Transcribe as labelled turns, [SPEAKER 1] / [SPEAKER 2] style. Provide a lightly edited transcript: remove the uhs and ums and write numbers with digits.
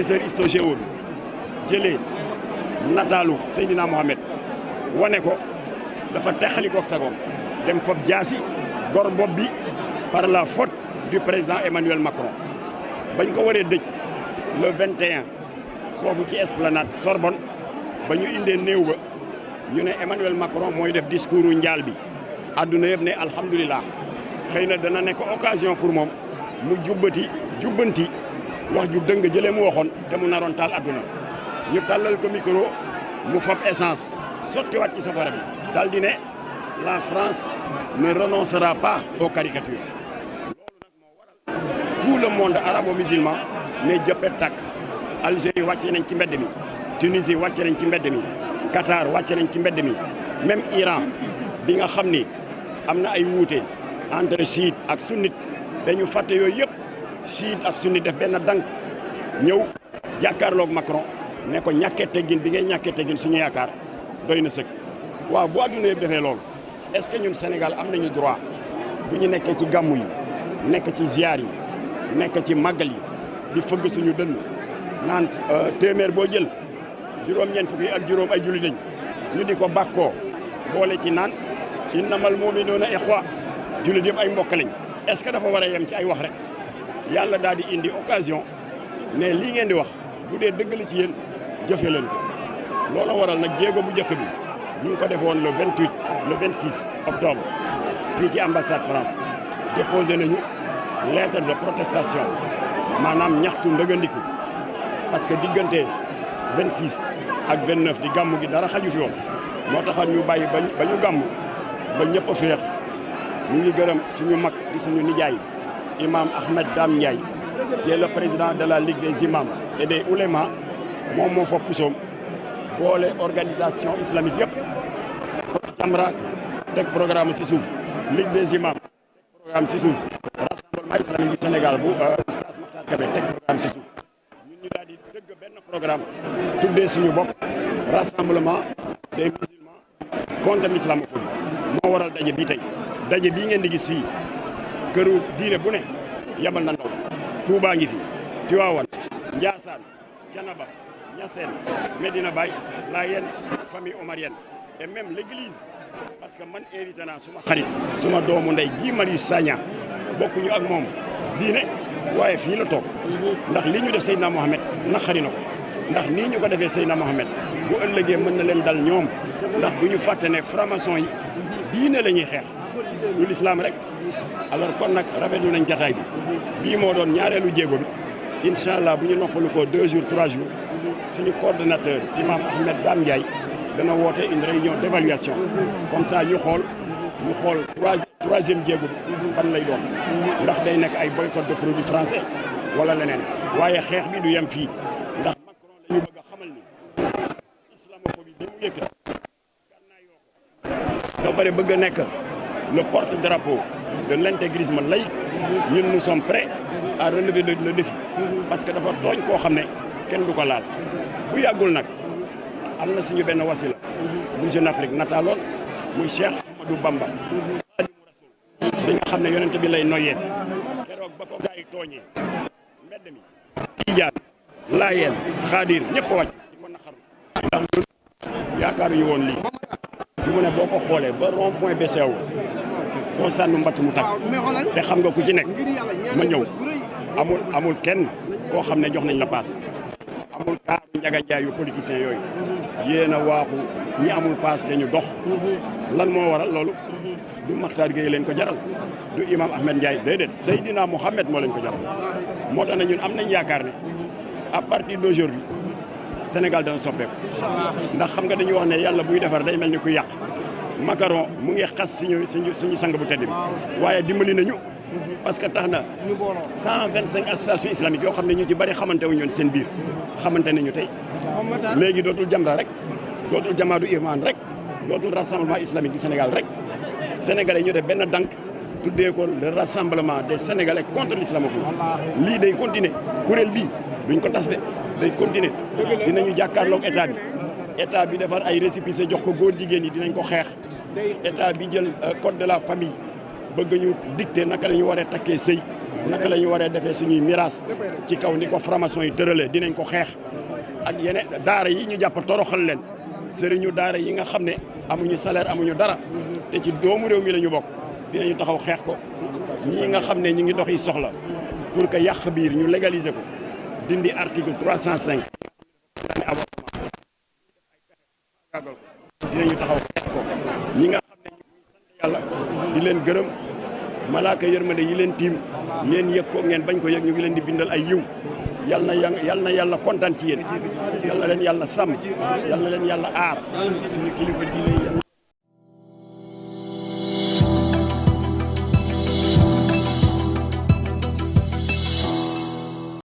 [SPEAKER 1] professeur Histogéo bi jëlee nataalu Seydina Mohamed wane ko dafa texalikook sagoom dem fab jaasi gor bopp bi par la faute du président Emmanuel Macron bañ ko waree dëj le 21 foofu ci esplanade Sorbonne ba ñu indee néew ba ñu ne Emmanuel Macron mooy def discours u njaal bi àdduna yëpp ne alhamdulilah xëy na dana nekk occasion pour moom mu jubbanti wax ju dëng jëlee mu waxoon te mu naroon taal àdduna ñu tàllal ko micro mu fab essence sottiwaat ci safara bi daal di ne la France ne renoncera pas aux caricatures loolu nag moo waral tout le monde arabo-musulman ne jëppet tàkk Algérie wàcce nañ ci mbedd mi Tunisie wàcce nañ ci mbedd mi Qatar wàcce nañ ci mbedd mi même Iran bi nga xam ni am na ay wuute entre chiite ak sunnite dañu fàtte yooyu yëpp chiite ak sunnite def benn dank ñëw jàkkaarloog Macron ne ko ñàkkee teggin bi ngay ñàkkee teggin suñu yaakaar doy na sëkk waaw bu àdduna yëpp defee loolu est-ce que ñun Sénégal am nañu droit bu ñu nekkee ci gàmmu yi nekk ci ziar yi nekk ci màggal yi di fëgg suñu dënn naan téeméer boo jël juróom-ñeent fukki ak juróom ay julli lañ ñu di ko bàkkoo boole ci naan innamal mu'minuuna ixwa jullit yëpp ay mbokk lañ est-ce que dafa war a yem ci ay wax rek yàlla daal di indi occasion ne lii ngeen di wax bu dee dëgg la ci yéen jëfe leen ko loolu waral nag jéego bu njëkk bi ñu ngi ko defoon le 28 le 26 octobre fii ci ambassade France déposé nañu lettre de protestation maanaam ñaxtu ndëgëndiku parce que diggante 26 ak 29 di gàmm gi dara xaju fi woon moo taxoon ñu bàyyi ba ñu gàmm ba ñëpp a féex ñu ngi gërëm suñu mag di suñu nijaay imam Ahmed Dame Ndiaye qui est le président de la Ligue des imams et des oulémas moom moo fa pusoom boole organisation islamique yëpp Jamra teg programme ci suuf Ligue des imams teg programme ci suuf rassemblement islamique du Sénégal bu Oustaz Makhtar Kébé teg programme ci suuf ñun ñu daal di dëgg benn programme tuddee suñu bopp rassemblement des musulmans contre l'islamophobie moo waral daje bii tey daje bii ngeen di gis fii këru diine bu ne yabal na ndaw Touba ngi fi Tivaouane Ndiassane Thiénaba Niassène Medina Baye Layène famille omarienne et même l'église parce que man invité naa suma xarit suma doomu ndey Guy Marius Sagna bokkuñu ak moom diine waaye fii la toog ndax li ñu def Seydina Mohamed naqari na ko ndax nii ñu ko defee Seydina Mohamed bu ëllëgee mën na leen dal ñoom ndax bu ñu fàtte ne franc-maçon yi diine la ñuy xeex lu l'islam rek alors kon nag rafetlu nañ jataay bi bii moo doon ñaareelu jéego bi incha allah bu ñu noppalu ko 2 jours 3 jours suñu coordonnateur imam Ahmed Dame Ndiaye dana woote une réunion d'évaluation comme ça ñu xool troisième jéego bi ban lay doon ndax day nekk ay boycott de produits français wala leneen waaye xeex bi du yem fii ndax Macron la ñu bëgg a xamal ni islamophobie bi mu yëkkati ba pare bëgg a nekk le porte-drapeau de l'intégrisme laïque ñun nous sommes prêts à relever le défi parce que dafa tooñ koo xam ne kenn du ko laal bu yàggul nag am na suñu benn wasila bu Jeune Afrique nataaloon muy Cheikh Ahmadou Bamba Xaadimu Rasuul bi nga xam ne yonent bi lay noyyee keroog ba ko gaa yi tooñee mbedd mi Tijaan Laayeen Xaadir ñëpp a wàcc di ko naqaru ndax ñun yaakaaruñu woon lii fi mu ne boo ko xoolee ba rond point BCEAO foo sànnu mbatt mu tàkk te xam nga ku ci nekk ma ñëw amul kenn koo xam ne jox nañ la paas amul kaaru njaga njaay yu politiciens yooyu yéen a waaxu ñi amul paas dañu dox lan moo waral loolu du Makhtar Gueye leen ko jaral du imam Ahmed Ndiaye déedéet Seydina Mohamed moo leen ko jaral moo tax ne ñun am nañ yaakaar ne à partir d'aujourd'hui Sénégal dana soppeeku ndax xam nga dañuy wax ne yàlla buy defar day mel ni kuy yàq Macron mu ngi xas suñu sang bu tedd bi waaye dimbali nañu parce que tax na 125 associations islamiques yoo xam ne ñu ci bari xamante wuñu woon seen biir xamante nañu tey léegi dootul Jamra rek dootul Jamaatu Iman rek dootul rassemblement islamique du Sénégal rek sénégalais ñu def benn dank tuddee ko le rassemblement des sénégalais contre l'islamophobie lii day continuer kuréel bii duñ ko tas de day continuer dinañu jàkkaarloog état bi defar ay récépissé jox ko góor jigéen yi dinañ ko xeex état bi jël code de la famille bëgg ñu dicter naka la ñu war a takkee sëy naka la ñu waree defee suñuy miraas ci kaw ni ko franc-maçon yi tëralee dinañ ko xeex ak yeneen daara yi ñu jàpp toroxal leen sëriñu daara yi nga xam ne amuñu salaire amuñu dara te ci doomu réew mi la ñu bokk dinañu taxaw xeex ko ñii nga xam ne ñi ngi dox yi soxla pour que yàq biir ñu légaliser ko dindi article 305 dinañu taxaw xeex ko ñi nga xam ne ñu sant yàlla di leen gërëm malaaka yërmande yi leen tiim ngeen yëg ko ngeen bañ ko yëg ñu ngi leen di bindal ay yiw yal na yàlla kontaan ci yéen yal na leen yàlla sàmm yal na leen yàlla aar suñu kilifa diine yi